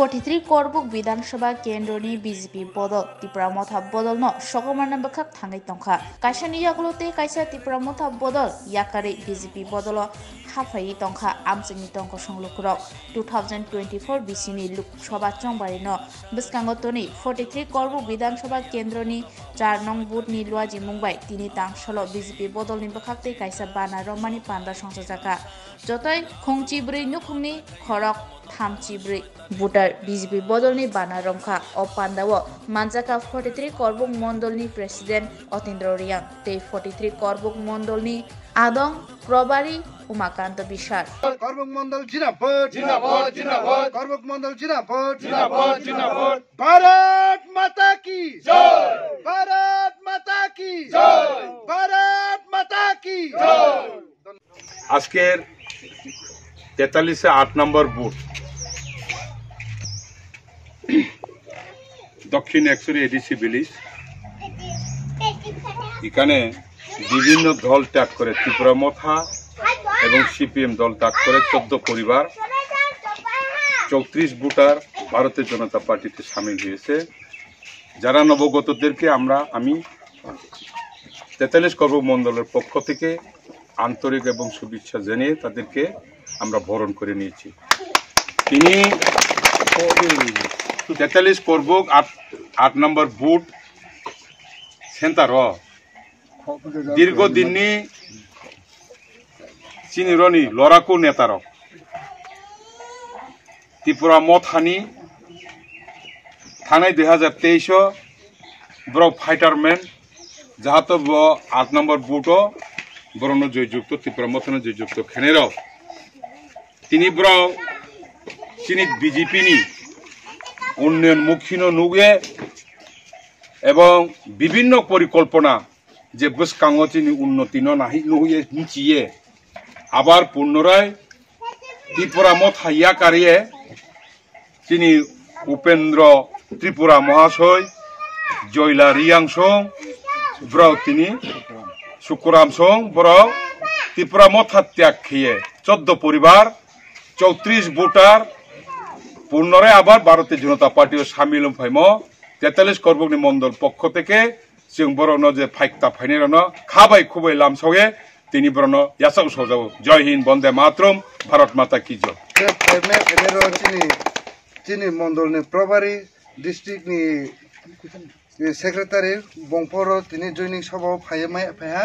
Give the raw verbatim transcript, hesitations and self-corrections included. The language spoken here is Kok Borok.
Forty three Korbuk Bidhan Sabha Kendroni B J P bodol Tipra Motha bodolno sokomorna bwkhak thangwi tongkha. Kaisani yagulo tei kaisa Tipra Motha bodol yakarwi B J P bodolo haphaiwi tongkha amchwkni tongkosong lukurok. Two thousand twenty four bisini Lok Sabha chongbarino bwskango tonwi forty three Korbuk Bidhan Sabha Kendroni char nong booth ni luaji mungbai tini tangsalo B J P bodolni bwkhak tei kaisa bana romani panda songchajakha. Jotoi khungchi bwrwi nukhungni khorok thamchi bwrwi. Voter B J P bodolni bana romkha. O pandao manjakha forty three Korbuk Mondolni President Otindro Riang tei forty three Korbuk Mondolni Adong Probari Umakanta Bisar. Korbuk Mondol Jinabad. Jinabad, jinabad. Korbuk Mondol Jinabad. Jinabad, jinabad. Bharat Mata Ki Jai. Bharat Mata Ki Jai. Bharat Mata Ki Jai. আজকের তেতাল্লিশে আট নম্বর বুথ দক্ষিণ একচুরি ADC village, এখানে বিভিন্ন দল ত্যাগ করে ত্রিপুরা মথা এবং সিপিএম দল ত্যাগ করে চোদ্দ পরিবার, চৌত্রিশ ভোটার ভারতীয় জনতা পার্টিতে সামিল হয়েছে। যারা নবগতদেরকে আমরা, আমি তেতাল্লিশ কর্ম মণ্ডলের পক্ষ থেকে আন্তরিক এবং শুভেচ্ছা জানিয়ে তাদেরকে আমরা বরণ করে নিয়েছি। তিনি তেতাল্লিশ কর্বক আট, আট নম্বর বুথ সেন্টারও দীর্ঘদিননি chini roni loraku netarok Tripura mothani thanai dui hazar teis o borok fighter man, jahato bo aat number boot o borokno joyjukto, Tripura mothano joyjukto khenai rok. Tini borok chini B J P ni unnoyon mukhi no nugwi ebong bibinno porikolpona je bwskango chini unnoti no nahi nuhye michiye, abar punnorai Tripura motha yakariye chini Upendra Tripura Mahasoi, Joyla Riyang song, borok tini Sukuram song, borok Tripura motha tyag khiye choddo poribar, chowtrish voter, punnorai abar Bharatiya Janata Party o samil wng phaimo, tetalish korbokni mondol pokho theke chwng borokno je phaikta phainairokno kha bai khubai lamsoge tini borokno yachak sojago. Jai Hind, Bonde Mataram, Bharat Mata Ki Jai. Khe phaimai phainairok chini, chini mondolni Probari district ni, eh, secretary bongphoro tini joining sabha o phaiya mai phaiha.